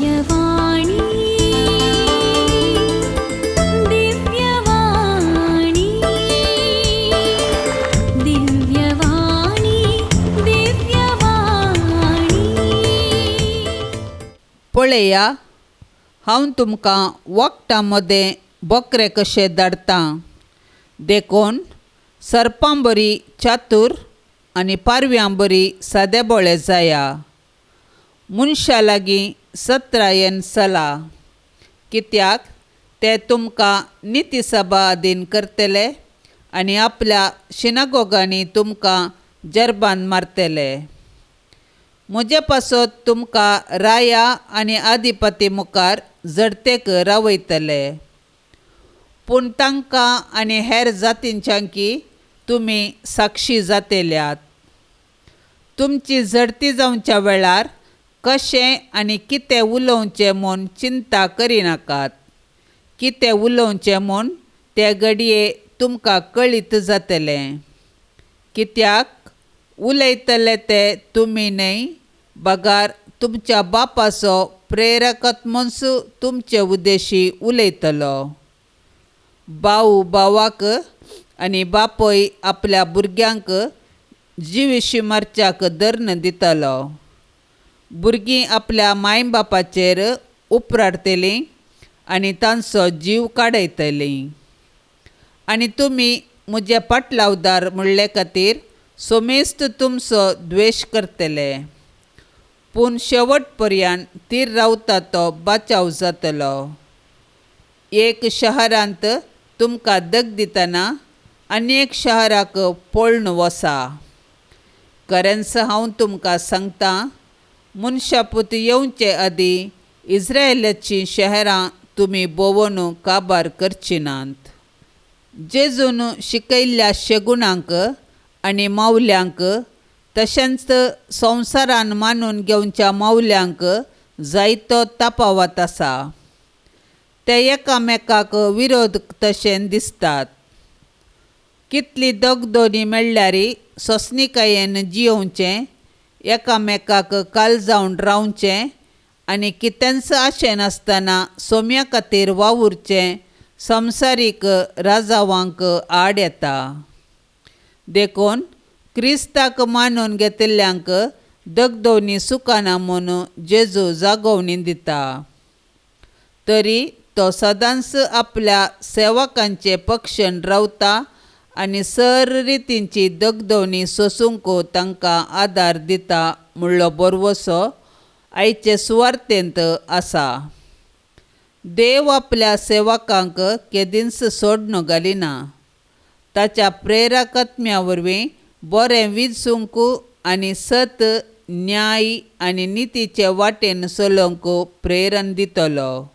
दिव्यवाणी दिव्यवाणी दिव्यवाणी दिव्यवाणी. पळया, हांव तुमकां वखदां मदें बकरे कशे धाडटा, देखून सर्पां बरी चातूर आनी पारव्यां बरी सादेबोळे जाया. मनशां लागीं सत्रायेन चला, कित्याक ते तुमकां नितीसभा अधीन करतले आनी आपल्या शिनागोगांनी तुमकां जरबान मारतले. म्हजे पासत तुमकां राया आनी आदिपती मुखार झडतेक रावयतले, पूण तांकां आनी हेर जातींच्यांकी तुमी साक्षी जातेल्यात. तुमची झडती जावच्या वेळार कशें आनी कितें उलोवचें म्हूण चिंता करिनाकात. कितें उलोवचें म्हूण ते घडये तुमकां कळीत जातलें, कित्याक उलयतले ते तुमी न्हय, बगार तुमच्या बापाचो प्रेरकात्मन्स तुमचे उद्देशी उलयतलो. भाव भावाक आनी बापूय आपल्या भुरग्यांक जिविशी मारच्याक धर्ण दितलो. भुरगीं आपल्या माय बापाचेर उपराडतलीं आनी तांचो जीव काडयतलीं. आनी तुमी म्हजे पाटलावदार म्हणले खातीर सोमेस्त तुमचो द्वेश करतले, पूण शेवट पर्यंत तीर रावता तो बाचाव जातलो. एक शहरांत तुमकां दग दितना आनी एक शहराक पळून वसा. खरेंच हांव तुमकां सांगता, मनशापूत येवचे आदीं इस्रायलाचीं शहरां तुमी भोंवन काबार करची नात. जेजून शिकयल्ल्या शेगुणांक आनी मावल्यांक तशेंच संवसारान मानून घेवच्या मावल्यांक जायतो तफावत आसा. ते एकामेकाक विरोध तशें दिसतात. कितली दगदोनी मेळ्ळ्यार सोंसणीकायेन जियोवचें, एकामेकाक काल जावन रावचें आनी कितेंच आशें नासतना सोम्या खातीर वावुरचें संवसारीक राजावांक आड येता. देखून क्रिस्ताक मानून घेतिल्ल्यांक दगदोनी सुखाना म्हूण जेजू जागोवणी दिता, तरी तो सदांच आपल्या सेवकांचे पक्षान रावता आनी सर रितींची दगदोवणी सोसूंक तांकां आदार दिता म्हणलो भरवसो आयचे सुवार्तेंत आसा. देव आपल्या सेवकांक केदींच सोडून घालिना. ताच्या प्रेरकात्म्या वरवीं बरें विचूंक आनी सत, न्याय आनी नितीचे वाटेन चलोवंक प्रेरण दितलो.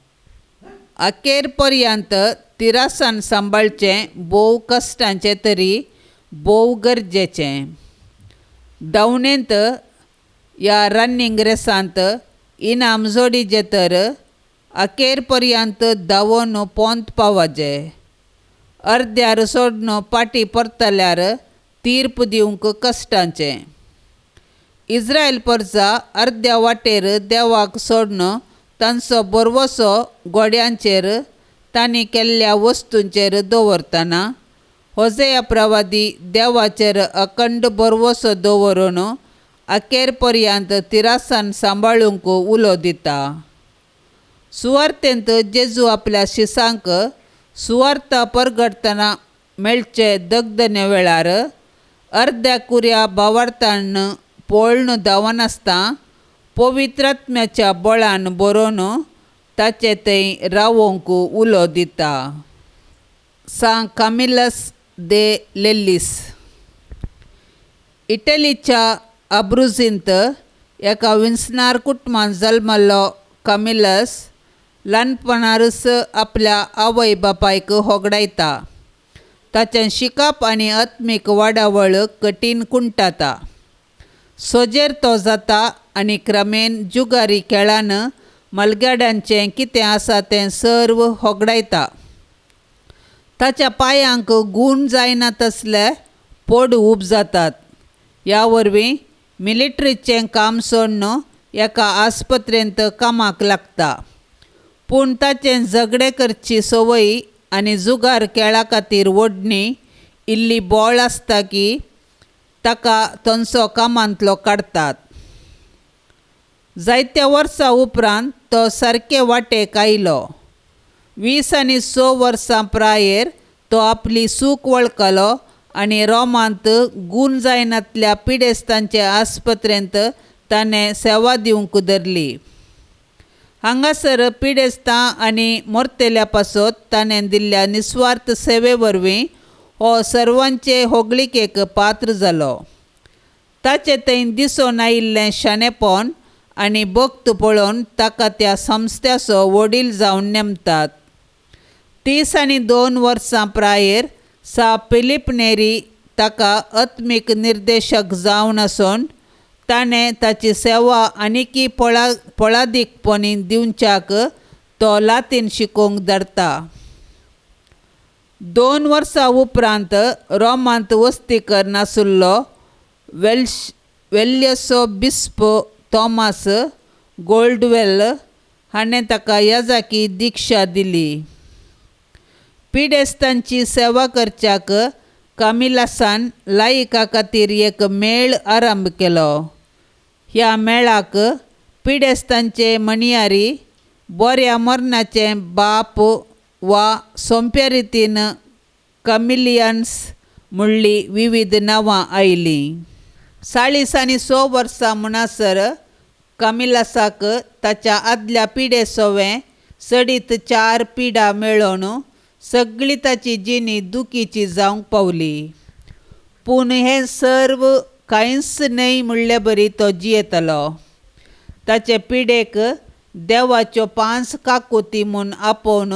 अखेर पर्यंत तिरासान सांबाळचें भोव कश्टांचें तरी भोव गरजेचें. धांवणेंत ह्या रनिंग रेसांत इनाम जोडीचें तर अखेर पर्यंत धांवून पोंत पावचे. अर्द्यार सोडून पाटी परतल्यार तीर्प दिवंक कश्टांचें. इस्रायल परजा अर्द्या वाटेर देवाक सोडून तांचो भरवसो गोड्यांचेर तांणी केल्ल्या वस्तूंचेर दवरतना होजेया प्रवादी देवाचेर अखंड भरवसो दवरून अखेर पर्यंत तिरासान सांबाळूंक उलो दिता. सुवार्तेंत जेजू आपल्या शिसांक सुवार्थ परगटतना मेळचे दगदने वेळार अर्द्या कुऱ्या भावार्थान पळून धांवनासतना पवित्रात्म्याच्या बळान बरोवन ताचे थंय रावोवंक उलो दिता. सांत कामिलस दे लेल्लीस. इटलीच्या आब्रुजींत एका विन्सनार कुटुंबांत जल्मल्लो कामिलस ल्हानपणारच आपल्या आवय बापायक होगडायता. ताचें शिकप आनी आत्मीक वाडावळ कठीण कुंटाता. सोजेर तो जाता आनी क्रमेन जुगारी खेळान मलगाड्यांचें कितें आसा तें सर्व होगडायता. ताच्या पांयांक गूण जायना तसले पोड उब जातात. ह्या वरवीं मिलिट्रीचें काम सोडून एका आस्पत्रेंत कामाक लागता. पूण ताचें झगडें करची संवय आनी जुगार खेळा खातीर ओडणी इल्ली बोळ आसता की ताका थंयचो कामांतलो काडटात. जायत्या वर्सां उपरांत तो सारके वाटेक आयलो. 26 वर्सां प्रायेर तो आपली सूख वळखलो आनी रोमांत गूण जायनातल्या पिडेस्तांचे आस्पत्रेंत ताणें सेवा दिवंक धरली. हांगासर पिडेस्तां आनी मोरतेल्या पासत ताणें दिल्ल्या निस्वार्थ सेवे वरवीं हो सर्वांचे होगळिकेक पात्र जालो. ताचे थंय दिसून आयिल्लें शाणेपण आनी भक्त पळोवन ताका त्या संस्थ्याचो वडील जावन नेमतात. 32 वर्सां प्रायेर सा फिलीप नेरी ताका आत्मीक निर्देशक जावन आसून ताणें ताची सेवा आनीकी पोळादीकपणी दिवच्याक तो लातीन शिकोवंक धाडटा. 2 वर्सां उपरांत रोमांत वस्तीकर नाशिल्लो वेल्यसो बिस्प थॉमस गोल्डवेल हाणें ताका याजाकी दिक्षा दिली. पिडेस्तांची सेवा करच्याक कामिलासान लायका खातीर एक मेळ आरंभ केलो. ह्या मेळाक पिडेस्तांचे म्हणयारी, बऱ्या मरणाचे बाप वा सोंप्या रितीन कमिलियन्स म्हणली विविध नांवां आयलीं. 46 वर्सां म्हणसर कामिलासाक ताच्या आदल्या पिडे सोवें चडीत 4 पिडा मेळोवन सगळी ताची जिणी दुखीची जावंक पावली. पूण हें सर्व कांयच न्हय म्हणले बरी तो जियेतलो. ताचे पिडेक देवाच्यो 5 काकुती म्हूण आपोवन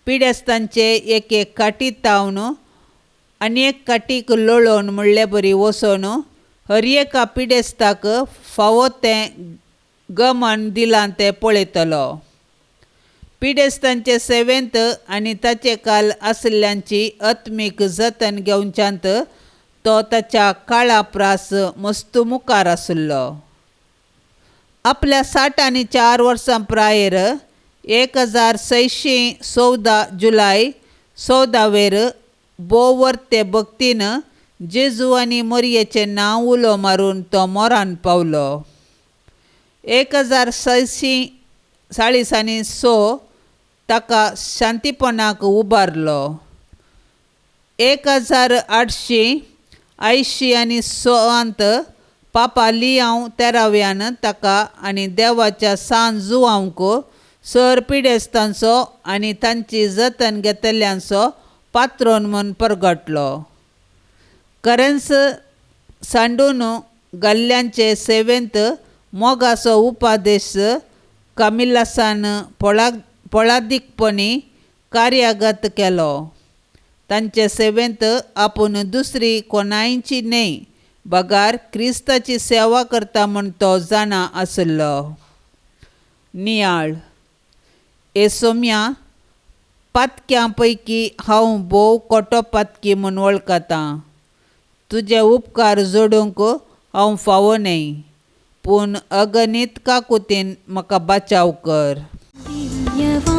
पिडेस्तांचे एक एक काटी तावन आनी एक काटीक लोळोवन म्हणले बरी वचोन हर एका पिडेस्ताक फावो तें गमन दिलां तें पळयतलो. पिडेस्तांचे सेवेंत आनी ताचे काल आशिल्ल्यांची आत्मीक जतन घेवच्यांत तो ताच्या काळा प्रास मस्त मुखार आशिल्लो. आपल्या 64 वर्सां प्रायेर 1614 जुलय 14 भोव वर्ते भक्तीन जेजू आनी मोरयेचें नांव उलो मारून तो मोरान पावलो. 1646 ताका शांतीपणाक उबारलो. 1886 पापा लियांव तेराव्यान ताका आनी देवाच्या सान जुवांक सर पिडेस्तांचो आनी तांची जतन घेतल्यांचो पात्रोन म्हूण परगटलो. खरेंच सांडून गल्ल्यांचे सेवेंत मोगाचो उपादेश कामिलासान पोळादीकपणी कार्यागत केलो. तांचे सेवेंत आपूण दुसरी कोणायची न्हय बगार क्रिस्ताची सेवा करता म्हूण तो जाणा आशिल्लो. नियाळ. येसोम्या पातक्यां पैकी हांव भोव कोटो पातकी म्हूण वळखतां. तुजे उपकार जोडूंक हांव फावो न्हय, पूण अगणीत काकुतीन म्हाका बचाव कर. दिव्यवाणी.